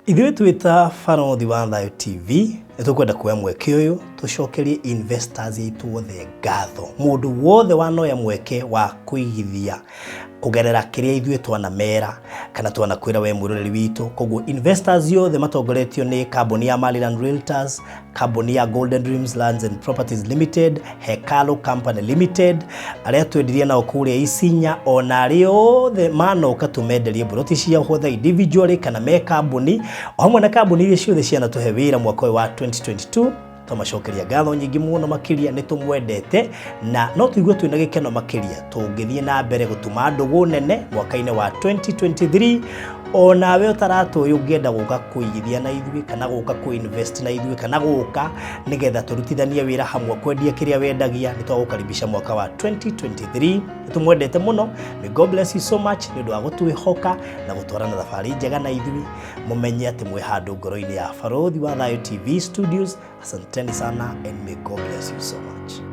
Ithuĩ twĩ ta Barothi wa Thayũ TV nĩ tũkwenda kuoya mweke ũyũ tũcokerie investors aitũ othe ngatho. Mũndũ wothe wanoya mweke wa kũigithia kũgerera kĩrĩa ithuĩ twanamera kana twanakwĩra we mwĩroreri witũ. Koguo investors othe matongoretio nĩ kambuni ya Maryland Realtors, kambuni ya Golden Dreams Lands and Properties Limited, Hekalu Company Limited, arĩa twendirie nao kũrĩa Isinya, ona arĩa othe manoka tũmenderie mburoti ciao whether individually kana me kambuni, o hamwe na kambuni iria ciothe cianatũhe wĩra mwaka ũyũ wa 2022. Twamacokeria ngatho nyingĩ mũno makĩria, nĩ tũmwendete na no tũigue twĩna gĩkeno makĩria tũngĩthiĩ na mbere gũtuma ndũgũ nene mwaka-inĩ wa 2023. Onawe ũtaratũĩ, ũngĩenda gũka kũigithia na ithuĩ kana gũka kũ-invest na ithuĩ kana gũka nĩgetha tũrutithanie wĩra hamwe kwendia kĩrĩa wendagia, nĩ twagũkaribisha mwaka wa 2023. Nĩ tũmwendete mũno. May God bless you so much nĩ ũndũ wa gũtwĩhoka na gũtwarana thabarĩ njega na ithuĩ. Mũmenye atĩ mwĩ handũ ngoro-inĩ ya Barothi wa Thayũ TV Studios. Asanteni sana and may God bless you so much.